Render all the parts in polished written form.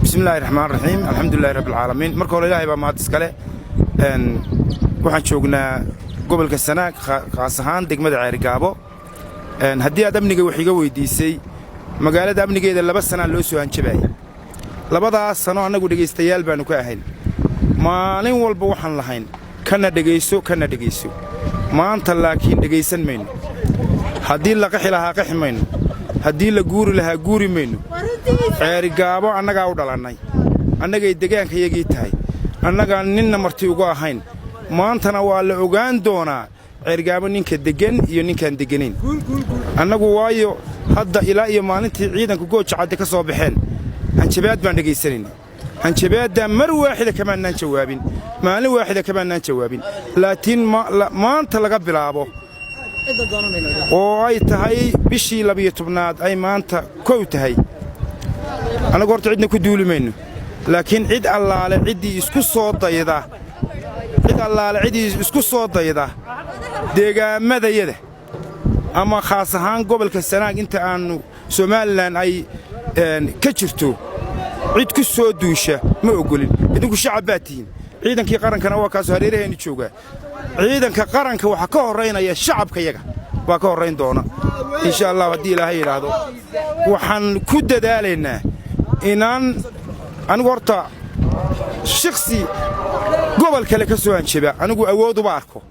Bismillahi raxmaan raxiim, alxamdulilahi rabbilcaalamiin. Marka hore Ilaahay baa mahad iskale. Waxaan joognaa gobolka Sanaag, khaas ahaan degmada Ceerigaabo. Haddii aad amniga wax iga weyddiisay, magaalada amnigeeda 2 sanaa loo soo hanjabaayay. 2daas sano annagu dhegaystayaal baannu ka ahayn. Maalin walba waxaan lahayn, "Kana dhegayso, kana dhegayso." Maanta laakiin dhegaysan mayno. Haddii la qaxi lahaa, qaxi mayno. Haddii la guuri lahaa, guuri mayno. Ceerigaabo annagaa u dhalannay, annagay degaankayagii tahay, annagaan ninna marti uga ahayn. Maantana waa la ogaan doonaa Ceerigaabo ninka deggan iyo ninkaan degganayn. Annagu waayo hadda ilaa iyo maalintii ciidanka Gooja Cadde ka soo baxeen hanjabaad baan dhegaysanayna. Hanjabaaddaa mar waaxida kamaannaan jawaabin, maalin waaxida kamaannaan jawaabin. Laakiin maanta laga bilaabo oo ay tahay bishii 12aad, ay maanta 1 tahay, annagu horta cidna ku duuli mayno, laakiin cid allaale ciddii isku soo dayda, cid allaale ciddii isku soo dayda deegaammadayada ama khaas ahaan gobolka Sanaag, inta aannu Somalilan ay ka jirto, cid ku soo duusha ma oggolin. Idinku shacab baad tihiin, ciidankii qarankana waa kaasoo hareeraheennu joogaa. Ciidanka qaranka waxaa ka horraynaya shacabkayaga baa ka horrayn doona, insha Allah, haddii Ilaahay yidhaahdo. Waxaan ku dadaalaynaa inaan anigu horta shiksi gobol kale ka soo hanjaba anigu awood uma arko.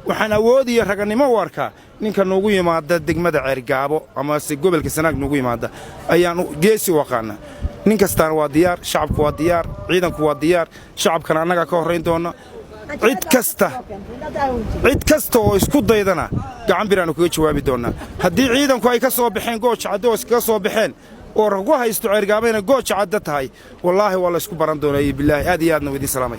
Waxaan awood iyo ragannimo u arkaa ninka noogu yimaada degmada Ceergaabo amase gobolka Sanaag noogu yimaada ayaan geesi u aqaanaa. Nin kastaana waa diyaar, shacabku waa diyaar, ciidanku waa diyaar, shacabkana annagaa ka horrayn doonna. Cid kasta, cid kasta oo isku daydana gacan biraannu kaga jawaabi doonnaa. Haddii ciidanku ay ka soo baxeen Gooja Cadde oo iskaga soo baxeen oo ragu haysto Ceergaabayna Gooja Cadde tahay, wallaahi waa la isku baran doonaa iyo bilaahi. Aad iyo aadna u idiin salaamay.